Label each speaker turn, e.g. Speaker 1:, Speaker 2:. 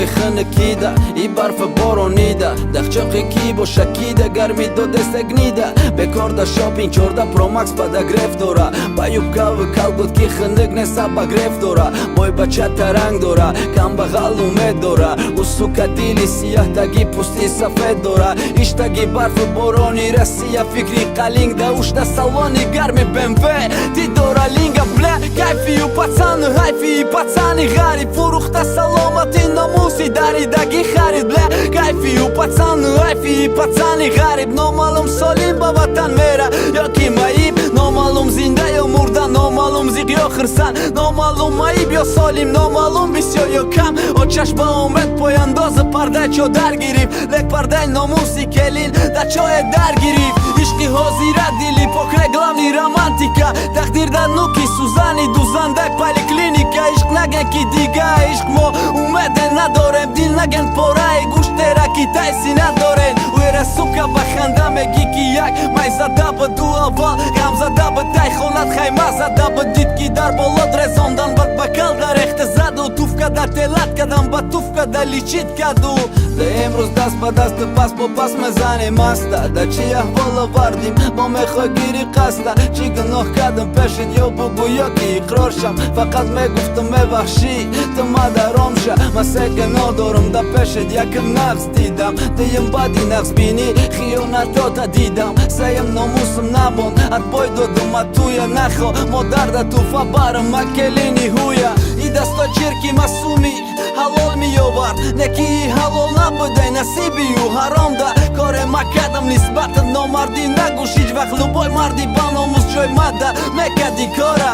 Speaker 1: Ҳавои хунукида и барфа боронида, дахчоқе ки боша кида, гарми додеста гнида. Бекор да шопинг 14 Промакс подогрев дора, ба юбкаву колготки хунук неста, обогрев дора. Мой бача таранг дора, камбағал умед дора. У, сука, дили сияҳ, таги пӯсти сафед дора. Иштаги барфу борони Россия, фикри қалинг да ушта салони гарми БМВ дидора линга. Бля, кайфию пацану ҳайфи, пацани ғариб фурӯхта саломати, номуси даридаги харид. Бля, кайфию пацану ҳайфи, пацани ғариб. Номаълум солим ба ватан мера ё ки маиб, номаълум зинда ё мурда, номаълум зиқ ё хирсан, номаълум маиб ё солим, номаълум бисёр ё кам. Очаш ба умед пояндозу пардаи чодар гирифт, лек пардаи номуси келин да чое дар гирифт. Ишқи ҳозира, дили покре, главный романтика, тақдир дар нуки сӯзани дузандак поликлиника. Ишқ наген, ки дига ишқ мо умеде надорем, дил наген, пораи гӯштера ки тайси надорем. Уера, сука, ба ханда мегӣ, ки як май зада ба ду, аввал ғам зада ба тай хонат хайма зада ба, дид ки дар болот резондан бад бакал дарехта заду туфка да телат кадам ба туфка да лечить каду. Да имрӯз даст ба дасту пас бо пас мезанем аста. Да чи аҳвол овардим мо, мехоҳ гири қаста? Чӣ гуноҳ кардам пешит, ё бугӯ, ё ки иқрор шам? Фақат мегуфтам, мебахшӣ ту мадаромша. Ма се гуноҳ дорам да пешит: якм, нағз дидам, дуюм, баъди нағзбинӣ хиёнатота дидам, сеюм, номусам намонд, отбой додум атуя. Нахо модарда туфа барам, ма келини ҳуя. И дасто чирки масуми ҳалол меовард, некии ҳалол набудай, насибию ҳаромда. Коре ма кардам нисбата номардӣ нагӯш, ҳеҷ вақт любой марди ба номус ҷой мада мекади кора.